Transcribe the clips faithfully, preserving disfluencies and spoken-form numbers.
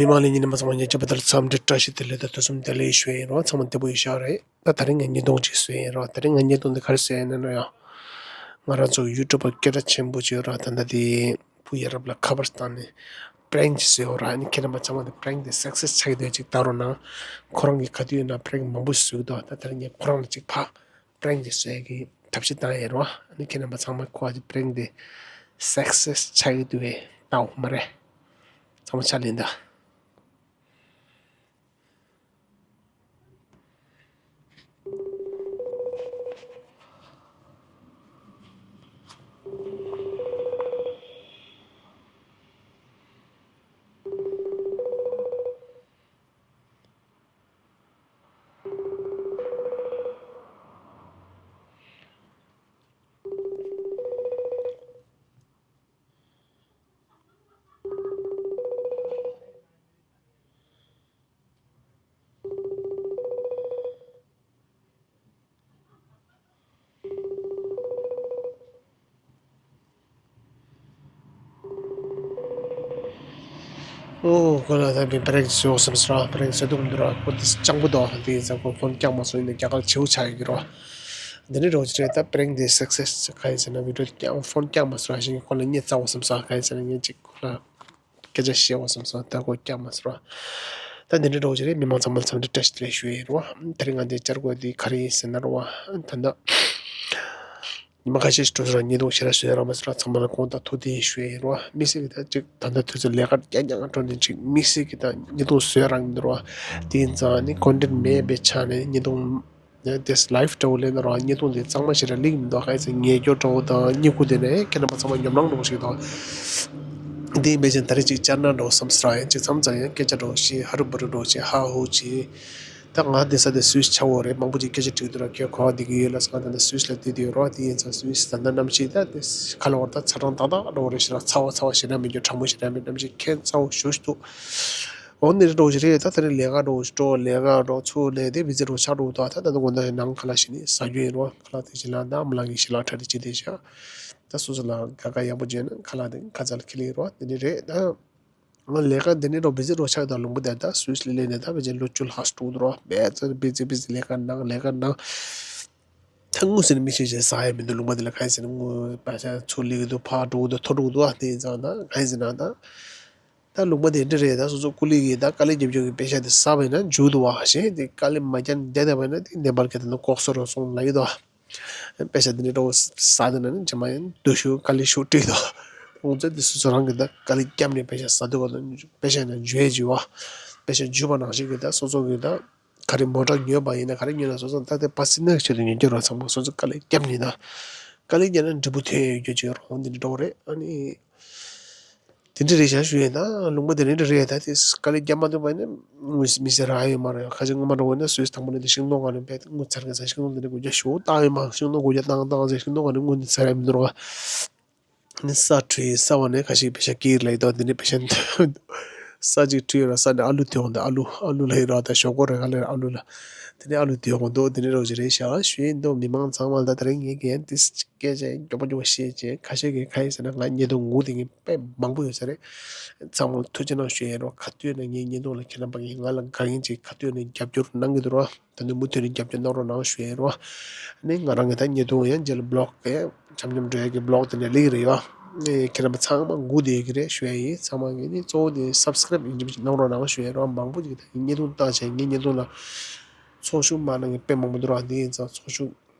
མི་མང་ལ་ཉིན་མ་ཚང་མ་ཉེ་ཆ་བ་དར་འཚམས་འདྲི་བཀྲ་ཤིས་བདེ་ལེགས་དང་ཐུགས་བསམ་བདེ་ལེགས་ཞུ་ཡིན་རོགས། ཚང་མ་བདེ་པོ་ཡིན་ཤག་རེད། ད་དེ་རིང་ངས་བརྙན་ཐུང་ཅིག་བཟོས་ཡིན་རོགས། དེ་རིང་ངས་བརྙན་ཐུང་འདི་ག་རེ་བཟོས་ཡིན་ན་ཡང་། ང་རང་ཚོ་ཡུ་ཊུབ་པ་སྐད་གྲགས་ཆེན་པོ་ཅིག་ཡོད་ར། ད་ལྟ་དེ་བུ་ཡ་རབས་ལ་ཁ་པར་བཏང་ནས་པྲེང་ཅིག་བཟོས་ཡོད་ར། ཨ་ནི་ཁྱེད་རྣམ་པ་ཚང་མ་དེ་པྲེང་དེ་སག་སེས་ཆགས་ཀྱི་འདུག་ཅིག་ལྟ་རོགས་གནང་། ཁོ་རང་གིས་ག་དུས་ཡིན་ན་པྲེང་མང་པོ་བཟོས་ཀྱི་འདུག་ད་དེ་རིང་ངས་ཁོ་རང་ལ་ཅིག་ཕར་པྲེང་དེ་བཟོ་ཡ་གི་ཐབས་ཤེས་བཏང་ཡིན་རོགས། ཨ་ནི་ཁྱེད་རྣམ་པ་ཚང་མ་ཁོ་ཨ་ཅིག་པྲེང་དེ་སག་སེས་ཆགས་ཀྱི་འདུག་བས་ལྟའོ་མ་རེད། ཚང་མ་ཕྱག་ལེན་ད། ཨོ་ཁོ་ལ་ད་པི་པྲེང་བཟོ་བསམ་སོང་ར། པྲེང་བཟོ་འདུག་འདུག་ར། ཁོ་དེ་སྤྱང་པོ་འདུག་དེ་ཡིན་ཙང་ཁོ་ཕོན་རྐྱང་མ་སོང་། ཡིན་ན་རྒྱ་གར་བྱིའུ་ཆགས་ཡོད་ཀྱི་རོ། འདི་ནི་རོགས་ཅི་རེད། ད་པྲེང་དེ་སག་སེས་ག་ཡིན་ཟེར་ན་བི་ཌིའོ་རྐྱང་ཕོན་རྐྱང་མ་སོང་ར། ཞིང་ཁོ་ལ་རྙེད་ཚར་བ་བསམ་སོང་། ག་ཡིན་ཟེར་ན་ངས་ཅིག་ཁོ་ལ་སྐད་ཆ་བཤད་བ་བསམ་སོང་། ད་ཁོ་རྐྱང་མ་སོང་ར། ད་འདི་འདྲ་འདྲ་བོ་ཞིག་རེད། མི་མང་ཚང་མ་ལ་འཚམས་འདྲི་བཀྲ་ཤིས་བདེ་ལེགས་ཞུ་ཡས་ཡིན་རོ། དེ་རིང་ང་འདི་བཅར་དགོས་འདི་ག་རེ་ཡིན་ཟེར་ན་རོ། ད་ལྟ་ཉི་མ་ཁ་ཤས་ཤིག་འགྲོ་སོང་ར། བརྙན་ཐུང་ཞེ་དྲག་བཟོས་རག་མ་སོང་ར། ཚང་མ་ལ་དགོངས་དག་ཐུགས་བདེན་ཞུ་ཡས་ཡིན་རོ། དམིགས་བསལ་གྱི་ད་ཅིག་ད་ལྟ་དུས་ཚོད་ལས་ཀ་རྐྱང་རྐྱང་འགྲོ་ནས་ཅིག་དམིགས་བསལ་གྱི་ད་བརྙན་ཐུང་བཟོས་རག་གི་མི་འདུག་རོ། དེ་ཡིན་ཙང་ནི་ཀོན་ཊེན་མེད་པའི་ཆ་ནས་བརྙན་ཐུང་དེ་ལའིབ་འདྲ་བོ་ལེན་ན་རོ། བརྙན་ཐུང་དེ་གཙང་མ་ཞེ་དྲག་ལེགས་མི་འདུག་ག་ཡིན་ཟེར་ངལ་སྐྱོ་འདྲ་བོ་དང་སྨྱུ་གུ་དེ་ནས་ཁྱེད་རྣམ་པ་ཚང་མ་ཉོབ་སྣང་འདྲ་བོ་ཞིག་འདུག་དེ་ཡིན་པའི་ཕྱིར་ད་རེས་ཅིག་བཅར་ན་འདྲ་བོ་བསམ་སོང་ར། ཡང་ཅིག་མཚམས་མཚམས་ཡང་སྐད་ཆ་འདྲ་བོ་བཤད། ཧ་རུ་བ་རུ་འདྲ་བོ་བྱེད། ཧ་ཧུ་བྱེད། ད་ང་དེ་ས་དེ་སུད་སི་ཆགས་ཡོད་རེད། མང་པོ་ཅིག་སྐད་ཆ་དྲིས་འདུག་ར། ཁྱོད་ག་པར་བསྡད་ཀྱི་ཡོད་ལབ་སོང་། ང་ད་ལྟ་སུད་སི་ལ་བསྡད་དེ་ཡོད་རོ། དེ་ཡིན་ཙང་སུད་སི་ད་ལྟ་གནམ་གཤིས་ད་དེ་ཁ་ལོ་བར་ད་ཚ་གྲང་ཏག་ཏག་འདྲ་བོ་རེད་ཤག་ར། ཚ་བ་ཚ་བ་ཞེ་དྲག་མི་འདུག་གྲང་མོ་ཞེ་དྲག་མེད། གནམ་གཤིས་ཁྱད་མཚར་བོ་ཞེ་པོ་ཞིག་འདུག་འོ་འདི་འདྲ་འདྲ་བོ་ཞིག་རེད། ད་དེ་རིང་ལས་ཀ་འདྲ་བོ་ཞིག་འགྲོ། ལས་ཀ་འགྲོ་ཚུར་ལས་དེ་བི་ཛི་འདྲ་བོ་ཆགས་འགྲོ་འདུག་ད་ད་དགོང་དག་ནང་ཁ་ལག་ཞིག་ནི་ཟ་རྒྱུ་ཡིན་རོ། ཁ་ལག་དེ་ཞིག་ལ་ད་ཨ་མ་ལགས་ཀྱིས་ཞལ་ལག་འཁྲབ་སྟེ་བྱེད་བསྡད་ཤག་ད་སོ་སོ་ལ་དགའ་དགའ་ཡག་པོ་བྱས་ན་ཁ་ལག་དེ་ཁ་ཚ་ལ་ཁེ་ལེ་རོ། དེ་འདྲ་རེད། ད་ང་ལས་ཀ་འདི་ནས་འགྲོ་བི་ཛི་འགྲོ་ཆགས་དང་ལུང་པ་དེ་ད་སུད་སི་ལ་སླེབས་ནས་ད་བི་ཛི་ལོ་བཅུ་ལྷག་འགྲོ་འདུག་རོ། བས་ཚོ་བི་ཛི་བི་ཛི་ལས་ཀ་གནང་ལས་ཀ་གནང་། ད་དངུལ་ཟེར་ནས་མི་ཤེས་ཤེས་ཟ་ཡ་མི་འདུག་ལུང་པ་དེ་ལ། ག་ཡིན་ཟེར་ན་དངུལ་པ་ཆ་ཚུར་སླེབས་ཀྱི་འདུག་ཕར་འགྲོ་གི་འདུག་ཐོ་འགྲོ་གི་འདུག་ཨ་དེ་ཡིན་ཙང་ད་ག་ཡིན་ཟེར་ན་ད། ད་ལུང་པ་དེ་འདྲ་རེད། ད་སོ་སོ་ཀུ་ལི་གིས་ད་དཀའ་ལས་རྒྱབ་རྒྱུ་གི་པེ་ཤ་དེ་ཟ་བ་ཡིན་ན་འཇུ་འདུག་བ་ཞེས། དེ་དཀའ་ལས་མ་རྒྱབ་བསྡད་བསྡད་པ་ཡིན་ན་དེ་ནེ་པཱལ་གྱི་ད་ནི་ལྐོག་ཟ་རུ་སོང་ལབ་ཀྱི་འདུག་པེ་ཤ་འདི་འདྲ་འདྲ་བོ་ཟ་འདི་ན་ནི་རྗེས་མ་ཡང་སྡུག་ཤོས་དཀའ་ལས་ཤོར་འགྲིག་དོ། ཁོང་ཚོས་འདི་སོ་སོ་རང་གིས་ད་དཀའ་ལས་བརྒྱབ་ནས་པེ་ཤ་ཟ་འདོད་པ་དང་པེ་ཤ་ཡིན་ན་འཇུ་ཡས་འཇུ་བ། པེ་ཤ་འཇུ་བ་ནང་བཞིན་གྱི་ད་སོ་སོ་གིས་ད་ག་རེ་མོ་ཊ་ཉོས་པ་ཡིན་ན་ག་རེ་ཉོས་ན་སོ་སོ་ད་དེ་པ་སི་ནལ་ཆེད་དུ་ཉོ་རྒྱུ་རོ། ཚང་མ་སོ་སོ་དཀའ་ལས་བརྒྱབ་ནས་ད་དཀའ་ལས་བརྒྱབ་ན་འབྲས་བུ་ཐོན་ཡོད་རྒྱུ་ཅིག་རོ། འདི་འདྲ་འདྲ་བོ་རེད། ཨ་ནི། དེ་འདྲ་རེད་ཤག་ཞུ་ཡས། ད་ལུང་པ་དེ་འདྲ་རེད། ད་དེ་དཀའ་ལས་རྒྱབ་མ་ཐུབ་པ་ཡིན་ན་དངུལ་མི་ཟེར་རག་ཡོད་མ་རེད། ཁ་ཅིག་སྔོན་མ་འགྲོ་བ་ཡིན་ན་སུད་སི་དང་པོ་ནས་དེ་ཤིང་སྡོང་སྒང་ནས་བས་དངུལ་ཚར་མཁན་ཚོ་ཤིང་སྡོང་དེ་འདྲ་སྒོ་རྒྱག་ཞུ་བཏང་ཡོད་མ། ཤིང་སྡོང་སྒོ་རྒྱག་བཏང་བཏང་ཟེར་ཤིང་སྡོང་སྒང་ནས་དངུལ་འདི་ཚར་ཡ་མི་འདུག་རོ། ནི་ས་བྲུས་ས་བ་ནས་ཁ་ཤས་པེ་ཤ་ཀིར་ལ་ཡི་དོ་དེ་འདྲ་པེ་ཤ་ས་ཅིག་བྲུས་ར་ས་ནས་ཨ་ལུ་དེ་འོང་དེ་ཨ་ལུ་ཨ་ལུ་ལ་ཡི་ར་ད་ཞོག་ཁོག་རེ་ཁ་ལ་ཨ་ལུ་ལ་དེ་འདྲ་ཨ་ལུ་དེ་འོང་འདུག་དེ་འདྲ་རོ་ཅིག་རེད་ཤག་ཞུ་ཡས་འདུག་མི་མང་ཚང་མ་ལ་ད་དེ་རིང་ངས་ཀྱིས་ཡང་དེ་སྐད་ཆ་མགྱོགས་པོ་མགྱོགས་པོ་བཤད་ཅིག་ཁ་ཤས་ཀྱིས་ག་ཡིན་ཟེར་ན་ང་བརྙན་ཐུང་ངུ་དེ་ངས་དཔེ་མང་པོ་ཡོད་ས་རེད། ཚང་མ་ལ་ཐུགས་རྗེ་གནང་ཞུ་ཡས་རོ། ག་དུས་ནས་ངའི་བརྙན་ཐུང་ལ་ཁྱེད་རྣམ་པ་གིས་ང་ལ་དགའ་མཁན་ཅིག་ག་དུས་ནས་རྒྱབ་སྐྱོར་གནང་གི་འདུག་རོ། ད་ནི་མུ་མཐུད་ནས་རྒྱབ་སྐྱོར་གནང་རོགས་གནང་ཞུ་ཡས་རོ། ནི་ང་རང་གི་ད་བརྙན་ཐུང་ཡང་རྗེས་ལ་བི་ལོག་གི་འཆམ་འཆམ་འགྲོ་ཡས་ཀྱི་བི་ལོག་དེ་འདྲ་སླེབས་ཀྱི་རེད་ཡ། ནི་ཁྱེད་རྣམ་པ་ཚང་མ་སྒུག་བསྡད་ཀྱི་རེད་ཞུ་ཡས་ཡིན། ཚང་མ་གིས་ནི་གཙོ་བོ་དེ་སབ་སི་ཀ་རེབ་ཡིན་གཅིག་གནང་རོགས་གནང་ཞུ་ཡས་རོ། མང་པོ་ཅིག་ད་བརྙན་ཐུང་བཏང་བྱས་ངའི་བརྙན་ཐུང་ལ་ཚོགས་ཞུགས་མ་གནང་མཁན་དཔེ་མང་པོ་འདུག་ར། དེ་ཡིན་ཙང་ཚོགས་ཞུགས་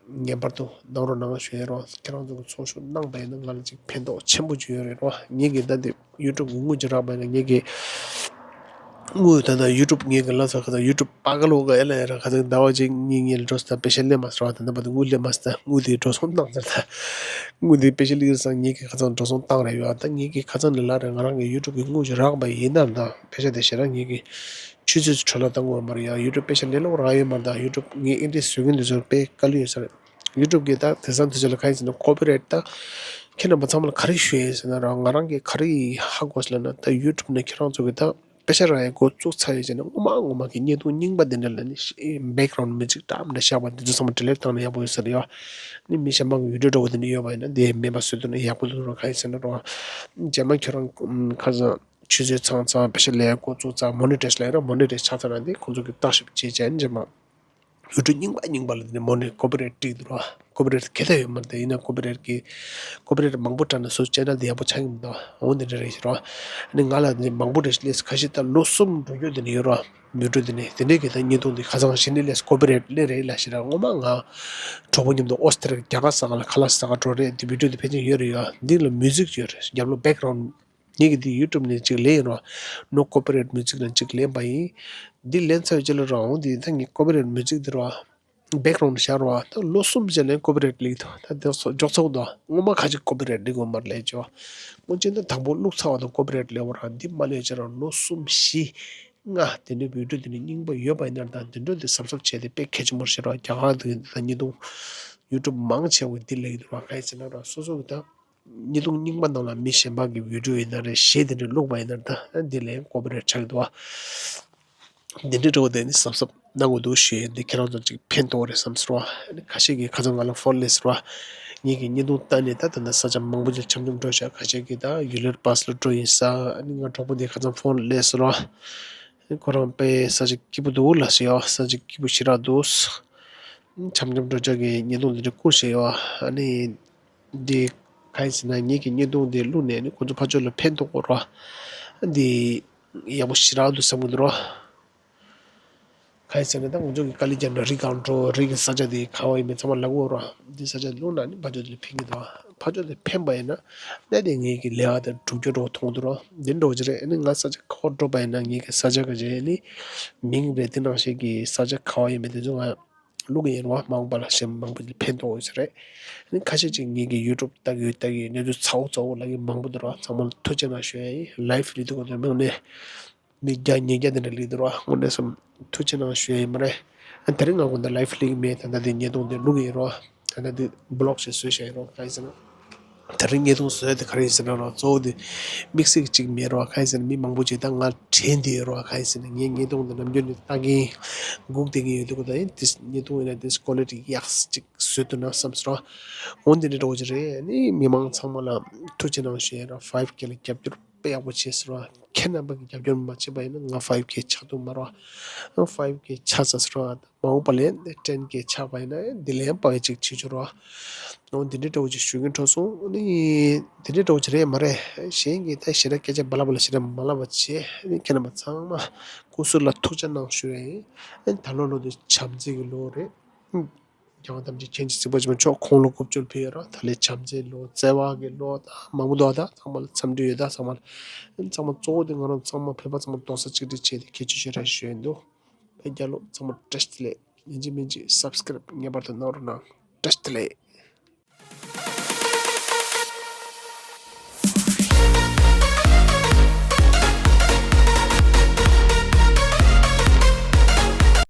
ངེས་པར་དུ་གནང་རོགས་གནང་ཞུ་ཡས་རོ། ཁྱེད་རང་ཚོ་གི་ཚོགས་ཞུགས་གནང་པ་ཡིན་ན་ང་ལ་ཅིག་ཕན་ཐོགས་ཆེན་པོ་ཅིག་ཡོད་རེད་རོ། ངེད་ཀྱི་ད་འདི་ཡུ་ཊུབ་གི་དངུལ་ཅིག་རག་པ་ཡིན་ན་ངེད་ཀྱི་དངུལ་ད་ལྟ་ཡུ་ཊུབ་ངེད་ཀྱི་ལ་ཚ་ཁ་ཚ་ཡུ་ཊུབ་པ་ག་ལོ་ག་ཨེ་ལ་ཡ་ར་ཁ་ཚ་ཟླ་བ་གཅིག་གཉིས་གཉིས་ལ་འགྲོ་ས་ད་པེ་ཤ་སླེབས་མ་སོང་ར། ད་ལྟ་བར་དུ་དངུལ་སླེབས་མ་སོང་། ད་དངུལ་དེ་འགྲོ་སོང་བཏང་ཚར། ད་དངུལ་དེ་པེ་ཤ་སླེབས་སོང་ངེད་ཀྱི་ཁ་ཚ་འགྲོ་སོང་བཏང་རེད་ཡོད། ད་ངེད་ཀྱི་ཁ་ཚ་ནས་ལ་རེད། ང་རང་གི་ཡུ་ཊུབ་གི་དངུལ་ཅིག་རག་པ་ཡིན་ན་ད་པེ་ཤ་དེ་ཞེ་དྲག་ངེད་ཀྱི་ཆུ་ཚོད་ཅིག་འཕྲོ་བརླག་བཏང་དགོས་མ་རེད་ཡ། ཡུ་ཊུབ་པེ་ཤ་ལེན་ལོག་རག་ཡོད་མ་རེད། ད་ཡུ་ཊུབ་ངས་ཨེ་འདྲས་བཟོ་མཁན་དེ་ཚོར་དཔེ་དཀའ་ལས་ཡོད་ས་རེད། ཡུ་ཊུབ་གི་ད་དེང་སང་དུས་ཚོད་ལ་ག་ཡིན་ཟེར་ན་ཀོ་པི་རའེ་ཊི་ད་ཁྱེད་རྣམ་པ་ཚང་མ་ལ་ག་རེ་ཞུ་ཡས་ཟེར་ན་ར། ང་རང་གིས་ག་རེ་ཧ་གོ་སོང་ལབ་ན་ད་ཡུ་ཊུབ་ནས་ཁྱེད་རང་ཚོ་གི་ད་པེ་ཤ་རག་ཡས་འགོ་བཙུགས་ཚར་ཡོད་ཟེར་ན་སྔོན་མ་སྔོན་མ་གི་བརྙན་ཐུང་རྙིང་པ་དེ་འདྲ་ལ་ནི་བྷེག་གྷ་རའུན་ཌི་མིའུ་ཛིག་འདྲ་མི་འདྲ་བཞག་པ་འདི་ཚོ་ཚང་མ་ཌི་ལིཊ་བཏང་ན་ཡག་པོ་ཡོད་ས་རེད་ཡ། ནི་མི་གཞན་པ་གི་བི་ཌིའོ་འདྲ་བོ་དེ་འདྲ་ཡོད་པ་ཡིན་ན་དེ་མེད་པ་བཟོ་ཐུབ་ན་ཡག་པོ་འདུག་ར། ག་ཡིན་ཟེར་ན་ར་རྗེས་མ་ཁྱོད་རང་ཁ་སང་ ཆུ་ཚོད་ཚང་ཚང་ཕལ་ཆེར་ལས་འགོ་བཙུགས་ཚར་མོ་ནི་ཊའི་ཛི་ལབ་ཡ་ར། མོ་ནི་ཊའི་ཛི་ཆགས་ཚར་ན་དེ་ཁོང་ཚོ་གི་བརྟག་ཞིབ་བྱེད་བྱས་ནི་རྗེས་མ་ཡུ་ཊུབ་རྙིང་པ་རྙིང་པ་ལ་དེ་ནས་མོ་ནི་ཊའི་ཀོ་པི་རའེ་ཊི་སྒྲིག་འདུག་ར། ཀོ་པི་རའེ་ཊི་ག་ད་ཡོད་མ་རེད། དེ་ཡིན་ན་ཀོ་པི་རའེ་ཊི་གི་ཀོ་པི་རའེ་ཊི་མང་པོ་བཀྲམ་ན་སོ་སོ་ཅེ་ནལ་དེ་ཡག་པོ་ཆགས་ཀྱི་མི་འདུག་འོ་དེ་འདྲ་རེད་ཤག་ར། ཨ་ནི་ང་ལ་དེ་མང་པོ་རེད་ལས་ཁ་ཤས་ད་ལོ་གསུམ་འགྲོ་རྒྱུ་དེ་ནས་ཡོད་ར། ཡུ་ཊུབ་དེ་ནས་དེ་འདྲའི་གི་ད་བརྙན་ཐུང་དེ་ཁ་སང་ཞིག་ནས་ལས་ཀོ་པི་རའེ་ཊི་ལས་རེད་ལ་ཤི་ར། ངོ་མ་ང་གྲོགས་པོ་མཉམ་དུ་ཨོ་སི་ཏྲེ་ལི་ཡ་རྒྱ་གར་ས་ག་ལ་ཁ་ལག་ཟ་ག་འགྲོ་རེད། དེ་བི་ཌིའོ་དེ་ཕལ་ཆེར་ཡོད་རེད་ཡ། འདི་ལ་མིའུ་ཟིག་ཡོད་རེད། རྒྱབ་ལོགས་བེག་གྷ་རའུན་ཌི། ངེད་ཀྱི་འདི་ཡུ་ཊུབ་ནས་ཅིག་ལེན་ཡིན་ར། ནོ་ཀོ་པི་རའེ་ཊི་མིའུ་ཟིག་ལ་ཅིག་ལེན་པ་ཡིན། འདི་ལེན་ཚར་བའི་རྗེས་ལ་ར་འོང་དེ་ད་ངས་ཀོ་པི་རའེ་ཊི་མིའུ་ཟིག་འདི་ར་བེག་གྷ་རའུན་ཌི་བཞག་ར། ད་ལོ་གསུམ་རྗེས་ལ་ཀོ་པི་རའེ་ཊི་སླེབས་འདུག་ད་དེ་སོ་འཇོག་ཚར་འདུག་ངོ་མ་ཁ་ཅིག་ཀོ་པི་རའེ་ཊི་སླེབས་ཡོད་མ་རེད་ལས་ཅོ། སྔོན་ཆད་ད་དང་པོ་བླུགས་ཚར་བ་དང་ཀོ་པི་རའེ་ཊི་སླེབས་པ་ར། འདི་མ་སླེབས་བྱས་ར་ལོ་གསུམ་བཞི་ལྔ་དེ་འདྲའི་བི་ཌིའོ་དེ་ནི་རྙིང་པ་ཡོད་པ་ཡིན་ན་ད་དེ་འདྲ་དེ་གཟབ་གཟབ་བྱས་ཏེ་དཔེ་གལ་ཆེན་པོ་རེད་ཤག་ར། རྒྱ་གར་དེ་ད་བརྙན་ཐུང་ཡུ་ཊུབ་མང་ཆེ་བ་འདི་སླེབས་ཀྱི་འདུག་ར། གང་ཡིན་ཟེར་ན་ར་སོ་སོ་གི་ད་བརྙན་ཐུང་རྙིང་པ་ནང་ལ་མི་གཞན་པ་གི་བི་ཌིའོ་ཡིན་ན་རེད། གཞས་དེ་འདྲ་བླུགས་པ་ཡིན་ན་ད་འདི་ལས་ཀོ་པི་རའེ་ཊི་ཆགས་ཀྱི་འདུག་བ། འདི་འདྲའི་འགྲོ་བ་དེ་ནི་གཟབ་གཟབ་གནང་དགོས་འདུག་ཞུ་ཡས། འདི་ཁྱེད་རང་ཚོ་ཅིག་ཕན་ཐོགས་རེད་བསམ་ཟེར་བ། ཁ་ཤས་ཀྱིས་ཁ་སང་ང་ལ་ཕོན་སླེབས་ཟེར་བ། ངེད་ཀྱི་བརྙན་ཐུང་ལྟ་ནས་ད་ད་ལྟ་ས་ཆ་མང་པོ་ཅིག་འཆམ་འཆམ་འགྲོ་ཤག་ཁ་ཤས་ཀྱིས་ད་ཡུ་ལེར་བྷ་སི་ལ་འགྲོ་ཡིན་ས། ཨ་ནི་ང་གྲོགས་པོ་དེ་ཁ་སང་ཕོན་སླེབས་ཟེར་བ། ཁོ་རང་དཔེ་ས་ཆ་སྐྱིད་པོ་འདུག་ལ་ཟེར་ཡ། ས་ཆ་སྐྱིད་པོ་ཞེ་དྲག་འདུག་འཆམ་འཆམ་འགྲོ་ཅག་གི་བརྙན་ཐུང་འདི་འདྲ་བསྐུར་བཞག་ཡོད། ཨ་ནི་འདི་ག་ཡིན་ཟེར་ན་ངེད་ཀྱི་བརྙན་ཐུང་འདི་བླུགས་ནས་ནི་ཁོ་ཚོ་ཕར་ཕྱོགས་ལ་ཕན་ཐོགས་དགོས་ར། འདི་ཡག་པོ་ཞེ་དྲག་འདུག་བསམ་གྱི་འདུག་ར། ག་ཡིན་ཟེར་ན་ད་ང་ཚོ་གི་དཀའ་ལས་བརྒྱབ་ན་རི་སྒང་འགྲོ། རི་གི་ས་ཆ་དེ་ག་བ་ཡིན་མིན་ཚང་མ་ལབ་དགོས་ར། འདི་ས་ཆ་བླུགས་ན་ནི་ཕར་ཕྱོགས་དེ་ལ་ཕན་གྱི་འདུག་ཕར་ཕྱོགས་དེ་ཕན་པ་ཡིན་ན་གནད་དེ་ངེད་ཀྱི་ལས་ཀ་དེ་འགྲུབ་རྒྱུ་འགྲོ་མཐོང་འདུག་ར། འདི་འགྲོ་གི་རེད། ཨ་ནི་ང་ས་ཆ་ག་བ་འགྲོ་པ་ཡིན་ན་ངེད་ཀྱི་ས་ཆ་ག་རེ་ནི་མིང་རེད། དེ་ནང་བཞིན་གྱི་ས་ཆ་ག་བ་ཡིན་མིན་དེ་ཚོ་ང་བླུག་གི་ཡིན་རོ། མ་འོངས་པ་ལ་གཞན་མང་པོ་ལ་ཕན་ཐོགས་ཡོད་ས་རེད། ཨ་ནི་ཁ་ཤས་ཅིག་ངེད་ཀྱི་ཡུ་ཊུབ་ལྟ་གི་ཡོད་ལྟ་གི་ཡོད་གནས་ཚུལ་ཚ་བོ་ཚ་བོ་ལབ་ཀྱི་མང་པོ་འདུག་ར། ཚང་མ་ལ་ཐུགས་རྗེ་གནང་ཞུ་ཡ་ཡིན། ལའིབ་སླེབས་དུས་གོ་ནས་མིང་ནས་མི་བརྒྱ་ཉིས་བརྒྱ་དེ་འདྲ་སླེབས་འདུག་ར། དངོས་གནས་སམ་ཐུགས་རྗེ་གནང་ཞུ་ཡ་ཡིན་མ་རེད། ཨ་དེ་རིང་ང་དགོང་དག་ལའིབ་སླེབས་ཀྱི་མེད། ད་ལྟ་དེ་བརྙན་ཐུང་དེ་བླུག་གི་ཡིན་རོ། ད་ལྟ་དེ་བི་ལོག་ཞིག་བཟོས་བཞག་ཡིན་རོ། གང་ཡིན་ཟེར་ན། དེ་རིང་བརྙན་ཐུང་བཟོས་དེ་ག་རེ་ཡིན་ཟེར་ན་རོ། གཙོ་བོ་དེ་དམིགས་བསལ་གཅིག་མེད་རོ། གང་ཡིན་ཟེར་ན་མི་མང་པོ་ཅིག་ད་ང་དྲན་དེ་ཡོད་རོ། གང་ཡིན་ཟེར་ན་ངའི་བརྙན་ཐུང་དེ་ནམ་རྒྱུན་ནས་ལྟ་མཁན་སྒུག་བསྡད་མཁན་ཡོད་དུས་གོ་ད་ཡིན། དེ་བརྙན་ཐུང་ཡིན་ན་དེ་ཀོ་ལི་ཊི་ཡག་ཅིག་བཟོས་ཐུབ་ན་བསམ་སོང་རོ། འོན་ཏེ་འདྲ་འགྲོ་གི་རེད། ཨ་ནི་མི་མང་ཚང་མ་ལ་ཐུགས་རྗེ་གནང་ཞུ་ཡ་རོ། ཕའིབ་ཀེ་ལ་རྒྱབ་སྐྱོར་དཔེ་ཡག་པོ་བྱས་སོང་རོ། ཁྱེད་རྣམ་པ་གི་རྒྱབ་སྐྱོར་མ་བྱས་པ་ཡིན་ན་ང་ཕའིབ་ཀེ་ཆགས་ཐུབ་མ་རོ། ཕའིབ་ཀེ་ཆགས་ཚར་སོང་རོ། མ་འོངས་པ་ལས་ཊེན་ཀེ་ཆགས་པ་ཡིན་ན་འདི་ལས་ཡང་དཔའ་བའི་ཅིག་བྱེད་ཆོག་རོ། འོ་འདི་འདྲའི་འདྲ་བོ་ཅིག་ཞུ་གིན་འཕྲོ་སོང་། ཨ་ནི་འདི་འདྲའི་འདྲ་བོ་ཅིག་རེད་མ་རེད། གཞན་གྱིས་ད་ཞེ་དྲག་སྐད་ཆ་བ་ལ་བ་ལ་ཞེ་དྲག་མ་ལབ་པ་བྱས། ཨ་ནི་ཁྱེད་རྣམ་པ་ཚང་མ་སྐུ་གཟུགས་ལ་ཐུགས་རྗེ་གནང་ཞུ་ཡ་ཡིན། ཨ་ནི་ད་ལོ་ལོ་འདི་བྱམས་བརྩེ་གི་ལོ་རེད། རྒྱལ་བ་ཐམས་ཅད་མཁྱེན་ཅིང་གཟིགས་པ་ཆེན་པོ་མཆོག་ཁོང་ལ་སྐུ་བཅོལ་ཕུལ་ཡོད་ར། ད་ལས་བྱམས་བརྩེའི་ལོ་བརྩེ་བ་གི་ལོ་ད་མང་པོ་འདུག་ད་ཚང་མ་ལ་འཚམས་འདྲི་ཡོད། ད་ཚང་མ་ལ་ཚང་མ་གཙོ་བོ་དེ་ང་རང་ཚང་མ་བོད་པ་ཚང་མ་རྡོག་རྩ་གཅིག་སྒྲིལ་བྱས་ཏེ་གལ་ཆེ་ཤོས་རེད་ཞུ་ཡ་འདུག་བོད་རྒྱལ་ལོ། ཚང་མ་བཀྲ་ཤིས་བདེ་ལེགས། ཡིན་གཅིག་མིན་གཅིག་སབ་སི་ཀ་རེབ་ངེས་པར་དུ་གནང་རོགས་གནང་། བཀྲ་ཤིས་བདེ་ལེགས།